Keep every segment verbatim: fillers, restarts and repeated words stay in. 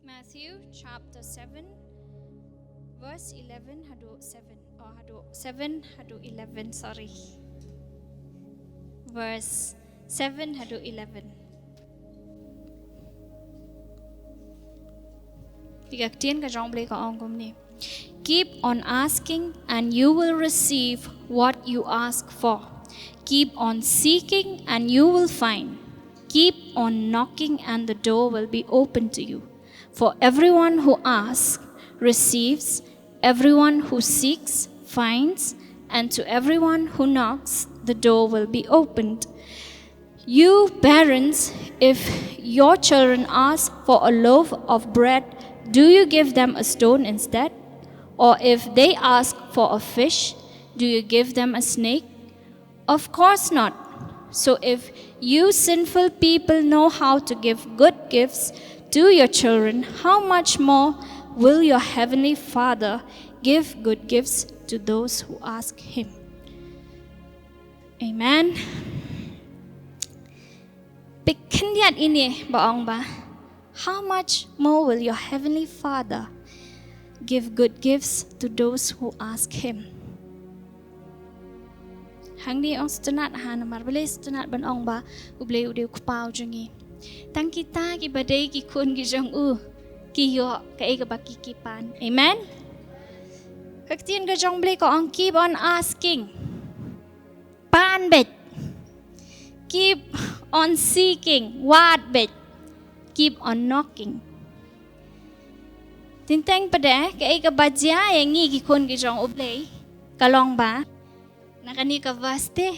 Matthew chapter seven, verse eleven haduh seven. Oh, haduh seven haduh eleven, sorry. Verse seven haduh eleven. Ka ktien ka jong U Blei ka ong kumne. Keep on asking and you will receive what you ask for. Keep on seeking and you will find. Keep on knocking and the door will be open to you. For everyone who asks receives, everyone who seeks finds, and to everyone who knocks the door will be opened. You parents, if your children ask for a loaf of bread, do you give them a stone instead? Or if they ask for a fish, do you give them a snake? Of course not. So if you sinful people know how to give good gifts to your children, how much more will your heavenly Father give good gifts to those who ask him? Amen. Peit khyndiat ine ba ong ba, how much more will your heavenly Father give good gifts to those who ask him? Hangne ong sngewtynnad ha namar balei sngewtynnad ban ong ba U Blei u dei u kpa u jong ngi. Tang kita kiba dei ki khun ki jong u ki ïoh kaei kaba ki ki pan. Amen. Ka ktien ka jong U Blei ka ong keep on asking. Pan beit. Keep on seeking. Wad beit. Keep on knocking. Teng teng pat de kaei kaba jia ïa ngi ki khun ki jong U Blei ka long ba na kane ka verse te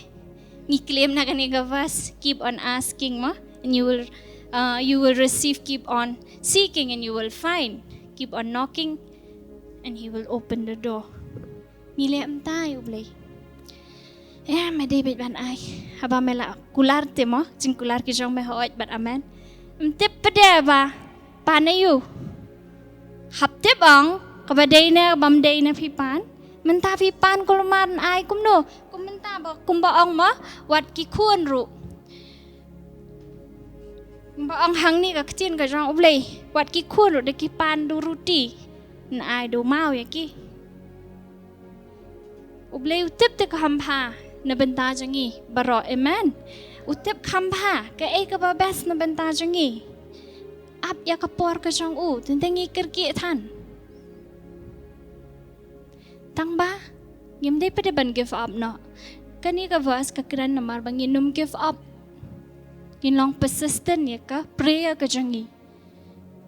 ngi claim na kane ka verse, keep on asking, mo, and you will, uh, you will receive. Keep on seeking and you will find. Keep on knocking and he will open the door. Ngi leh mynta ïa U Blei. Ïa, me dei beit ban ai. Haba me la kular te, mo, jingkular ki jong me hooid bad amen. Ym tip pat de ba pan ïa u. Hap tip ong kaba dei ne bym dei ne phi pan. Mynta phi pan kulmar, ai kumno? Kum mynta ba, kumba ong, mo, wat ki khun ruh. Kumba ong hangne ka ktien ka jong U Blei, wat ki khun ruh da ki pan da u ruti, yn ai da u maw ïa ki. U Blei u tip te kham bha na bynta jong ngi baroh. Amen. U tip kham bha kaei kaba best na bynta jong ngi. Ap ïa ka por ka jong u, teng teng ngi kyrkieh than. Tang ba ngim dei pat de ban give up noh. Kane ka verse ka kren namar ba ngin ym give up. Ngin long persistent ïa ka prayer ka jong ngi.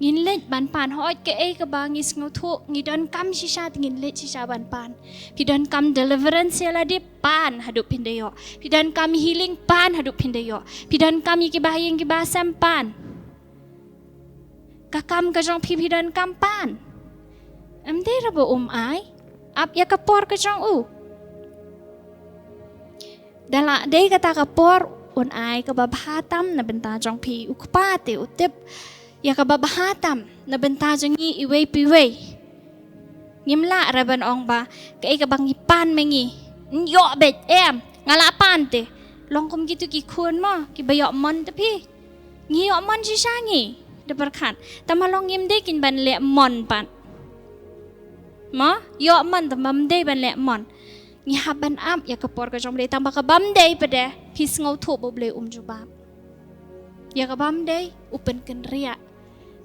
Ngin leit ban pan, hooid kaei kaba ngi sngewthuh ngi donkam shisha te ngin leit shisha ban pan. Phi donkam deliverance ïa lade, pan haduh phin da ïoh. Phi donkam healing, pan haduh phin da ïoh. Phi donkam ïa kiba ha ïing kiba ha sem, pan. Ka kam ka jong phi, phi donkam, pan. Ym dei re ba um ai. Ap ïa ka por ka jong u. Da lah dei kata ka por un ai kaba bha tam na bynta jong phi. U Kpa te u tip ïa kaba bha tam na bynta jong ngi iwei pa iwei. Ngim lah re ban ong ba kaei kaba ngi pan ma ngi, ïoh beit, em, nga lah pan te. Long kum kitu ki khun, mo, kiba ïoh mon te phi. Ngi ïoh mon shisha ngi da pyrkhat. Tang ba long ngim dei kin ban leh mon pat, mo, ïoh mon tang ba ym dei ban leh mon. Ngi hap ban ap ïa ka por ka jong U Blei, tang ba kaba ym dei pat de phi sngewthuh ba U Blei um jubab. Ïa kaba ym dei u pynkynriah,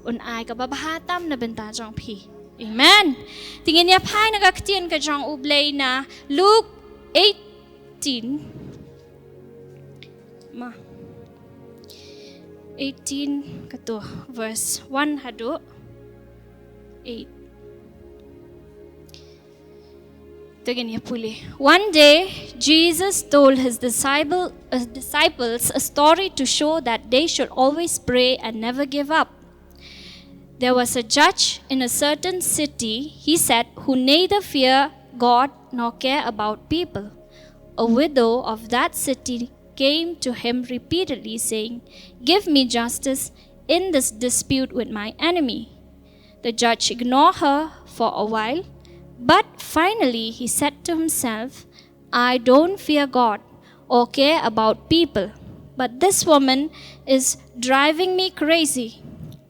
un ai kaba bha tam na bynta jong phi. Amen. Te ngin ïa phai na ka ktien ka jong U Blei na Luke eighteen. Ma. Eighteen, kato, verse one haduh eight. Te ngin ïa pule. One day, Jesus told his disciple, uh, disciples a story to show that they should always pray and never give up. There was a judge in a certain city, he said, who neither fear God nor care about people. A widow of that city came to him repeatedly, saying, give me justice in this dispute with my enemy. The judge ignored her for a while, but finally he said to himself, I don't fear God or care about people, but this woman is driving me crazy.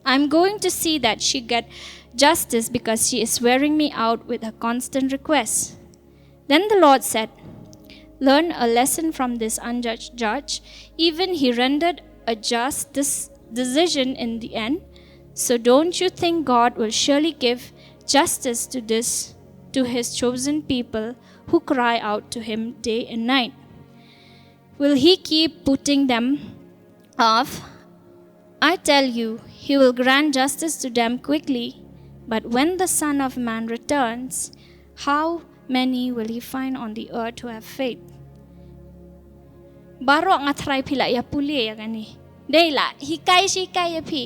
I'm going to see that she get justice because she is wearing me out with her constant requests." Then the Lord said, "Learn a lesson from this unjudged judge. Even he rendered a just dis- decision in the end. So don't you think God will surely give justice to this, to his chosen people who cry out to him day and night? Will he keep putting them off? I tell you, he will grant justice to them quickly. But when the Son of Man returns, how many will he find on the earth who have faith?" Baroh nga trai phi la ïa pule ïa kane. Dei la, hikai shi hikai ïa phi.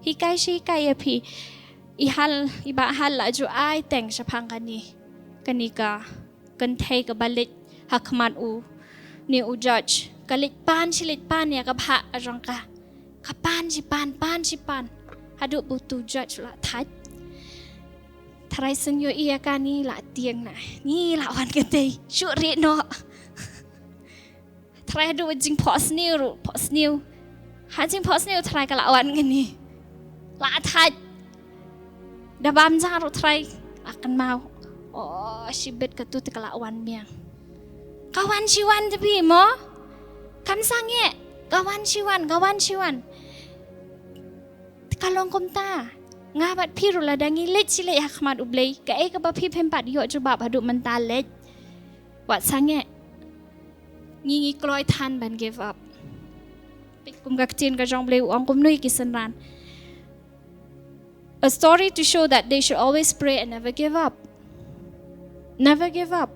Hikai shi hikai ïa phi. I hal, i Bah Hal la ju ai teng shaphang kane. Kane ka kynthei kaba leit ha khmat u, ne u judge. Ka leit pan shi leit pan ïa ka bhah ka jong ka. Ka pan shi pan, pan shi pan. Haduh ba utu u judge u la thait. Trai sngewthuh ïa kane la tieng na. Ni la wan kynthei. Shu ri noh. Trai haduh jingphohsniew ruh, phohsniew. Ha jingphohsniew trai ka la wan kane. La thait. Da bam ja ruh trai. La kynmaw. Oh, shibit katu te ka la wan biang. Ka wan shi wan te phi mo. Kam sangeh. Ka wan shi wan, ka wan shi wan. Te ka long kumta. Nga bad phi ruh lada ngi leit shi leit ha khmat U Blei. Kaei kaba phi phim pat ïoh jubab haduh mynta leit. Wat sangeh. Ngi ngi kloi than ban give up. Peit kum ka ktien ka jong U Blei u ong kumno ïa ki synran. A story to show that they should always pray and never give up. Never give up.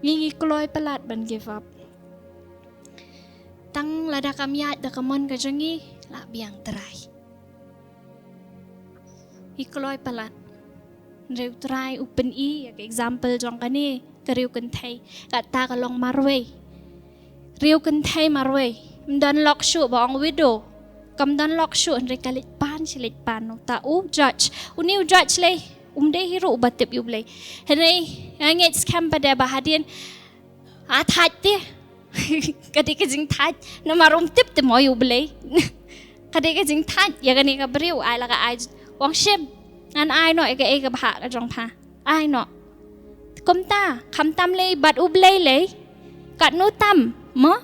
Ngi ngi kloi palat ban give up. Tang lada kam ïaid da ka mon ka jong ngi, lah biang Trai. Ngi kloi palat. Hynrei U Trai u pyni ïa ka example jong kane ka riew kynthei, kata ka long marwei. Riew kynthei marwei. Ym don lok shuh ba ong widow. Kam don lok shuh hynrei ka leit pan shi leit pan uta u judge. Une u judge lei, um dei hi ruh uba tip ïa U Blei. Hynrei nga ngeit skhem pat de ba hadien a thait te. Ka dei ka jingthait. Namar um tip te mo ïa U Blei. Ka dei ka jingthait ïa kane ka briew, ai la ka ai. Ong shim. Ngan ai noh ïa kaei ka bhah ka jong pha. Ai noh. Kumta, khamtam lei bad U Blei lei. Katno tam mo.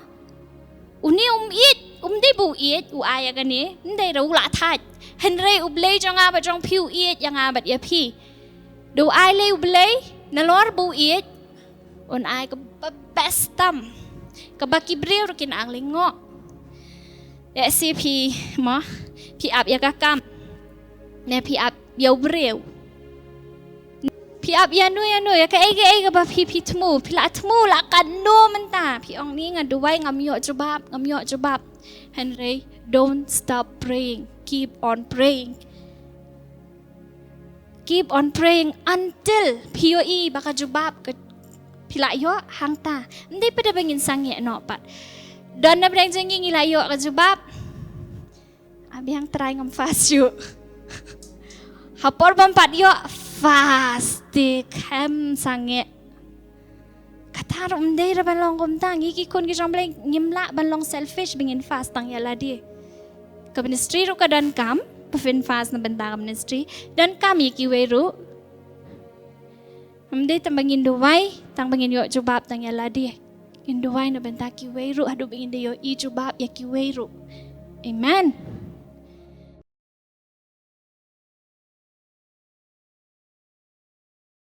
Une um ïeit, um dei ba u ïeit, u ai ïa kane, ym dei ruh u la thait. Hynrei U Blei jong nga bad jong phi u ïeit ïa nga bad ïa phi. Da u ai lei U Blei, nalor ba u ïeit, un ai kaba best tam. Kaba ki briew ruh kin ang lyngngoh. Lehse phi mo, phi ap ïa ka kam. Ne phi ap ïa u briew. Phi ap ïa no ïa no, ïa kaei kaei kaba phi phi thmu, phi la thmu la katno mynta. Phi ong ni nga duwai ngam ïoh jubab, ngam ïoh jubab. Hynrei don't stop praying, keep on praying. Keep on praying until phi ïohi ba ka jubab ka phi la ïoh hangta. Ym dei pat ba ngin sangeh noh pat. Don na pdeng jong ngi ngi la ïoh ka jubab. A biang Trai ngam fast shuh. Ha por bym pat ïoh fast te khlem sangeh. Kata ruh ym dei ruh ban long kumta, ngi ki khun ki jong U Blei ngim lah ban long selfish ba ngin fast tang ïa lade. Ka ministry ruh ka donkam ba phin fast na bynta ka ministry, donkam ïa kiwei ruh. Ym dei tang ba ngin duwai tang ba ngin ïoh jubab tang ïa lade. Ngin duwai na bynta kiwei ruh haduh ba ngin da ïohi jubab ïa kiwei ruh. Amen.